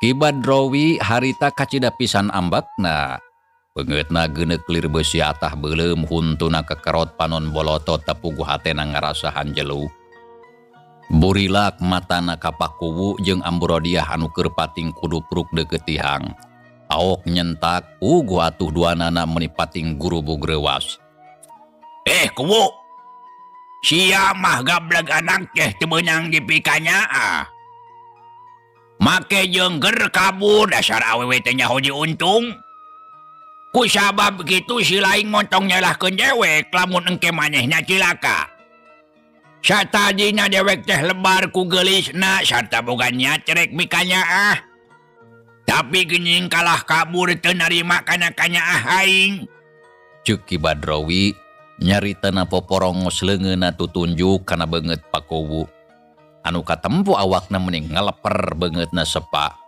Ki Badrowi harita kacida pisan ambekna. Beungeutna geuneuk lir beusi atah beuleum huntuna kekerot panon bolotot teu puguh hatena ngarasa hanjelu. Burilak matana ka Pakuwu jeung Ambu Rodiah anu keur pating kudupruk deukeut tihang. Aok nyentak puguh atuh duanana meuni pating gurubug reuwas. Eh kuwu. Sia mah gableg anak teh teu meunang dipikanyaah. Make jeung ger kabur dasar awewe teh nyaho diuntung. Ku sabab kitu si laing montong nyalahkeun dewek lamun engke manehna cilaka. Satadina dewek teh lebar ku geulisna sarta boga niat rek mikanyaah. Tapi geuning kalah kabur teu narima kana kanyaah aing. Ceuk Ki Badrowi nyaritana poporongos leungeunna tutunjuk kana beungeut Pakuwu. Anu katempo awakna meni ngaleper beungeutna sepa.